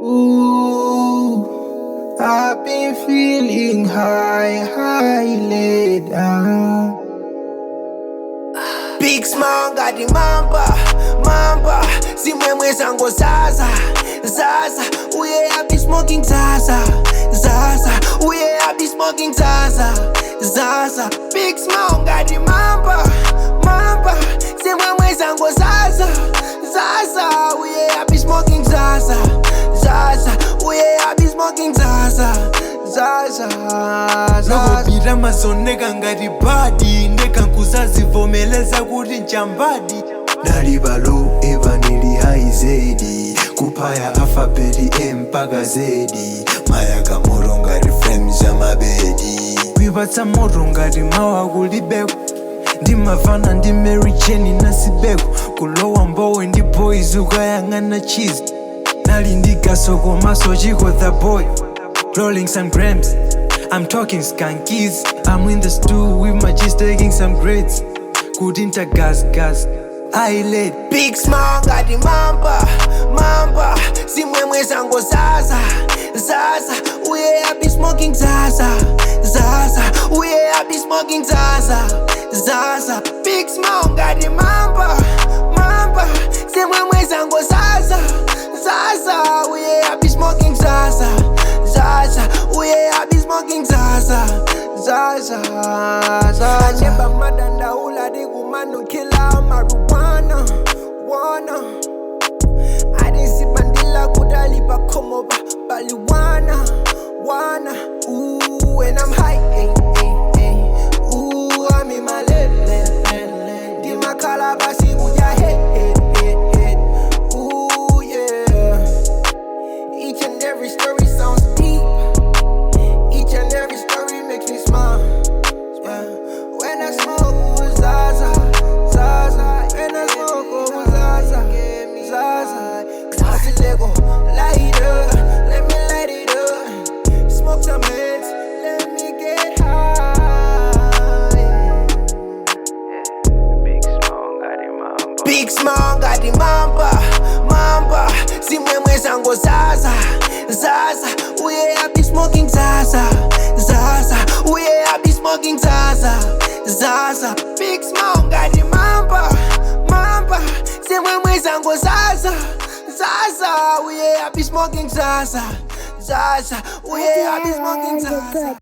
Ooh, I've been feeling high, high later. Big smile ngati mamba, mamba. Zimwemwe zango zaza, zaza. Uye I be smoking zaza, zaza. Uye I be smoking zaza, zaza. Big smile ngati mamba, mamba. Zimwemwe zango zaza, zaza. Uye I be smoking zaza, zaza. Uye I be smoking zaza, zaza, zaza. Nakupita mazoneka ngati badi, ndekankhuzazivomeleza kuti nchambadi. Nalibalo eva nili high zedi, kupaya alphabet A mpaka zedi, mayaka moto ngati frames za mabedi. Kwipatsa moto ngati mawa kulibeko, ndimavana ndi Mary Jane nasibeko, kulowa mbowe ndi boys ukayang'ana cheese. Nali ndi gaso komaso chiko the boy, rolling some grams, I'm talking skankies. I'm in the stew with my G's taking some grades, kuti nta gas gas I late. Big smile ngati mamba, mamba. Zimwemwe zango zaza, zaza. Uye I be smoking zaza, zaza. Uye I be smoking zaza, zaza. Big smile ngati mamba, mamba. Zimwemwe zango zaza, zaza. Uye I be smoking zaza, zaza. Uye I be smoking zaza, zaza, zaza. Aneba madandaula dikumanukila marijuana, wana. Adisibandila kudali bakhomo baliwana, wana. Ooh, and I'm high, ay, ay, ay. Ooh, I'm in my le, le, le, le. Ndimakhala basi kudya head, head, head, head. Ooh, yeah. Each and every story sounds deep. Each and every story makes me smile. Yeah. When I smoke, ooh, Zaza, Zaza. When I smoke, ooh, Zaza, Zaza. Lego, light up, let me light it up. Smoke some heads, let me get high. Big smile ngati mamba, mamba. Zimwemwe zango zaza, zaza. Uye I be smoking zaza, zaza. Uye I be smoking zaza, zaza. Big smile ngati mamba, mamba. Zimwemwe zango zaza, zaza. Uye I be smoking zaza, zaza. Uye I be smoking zaza.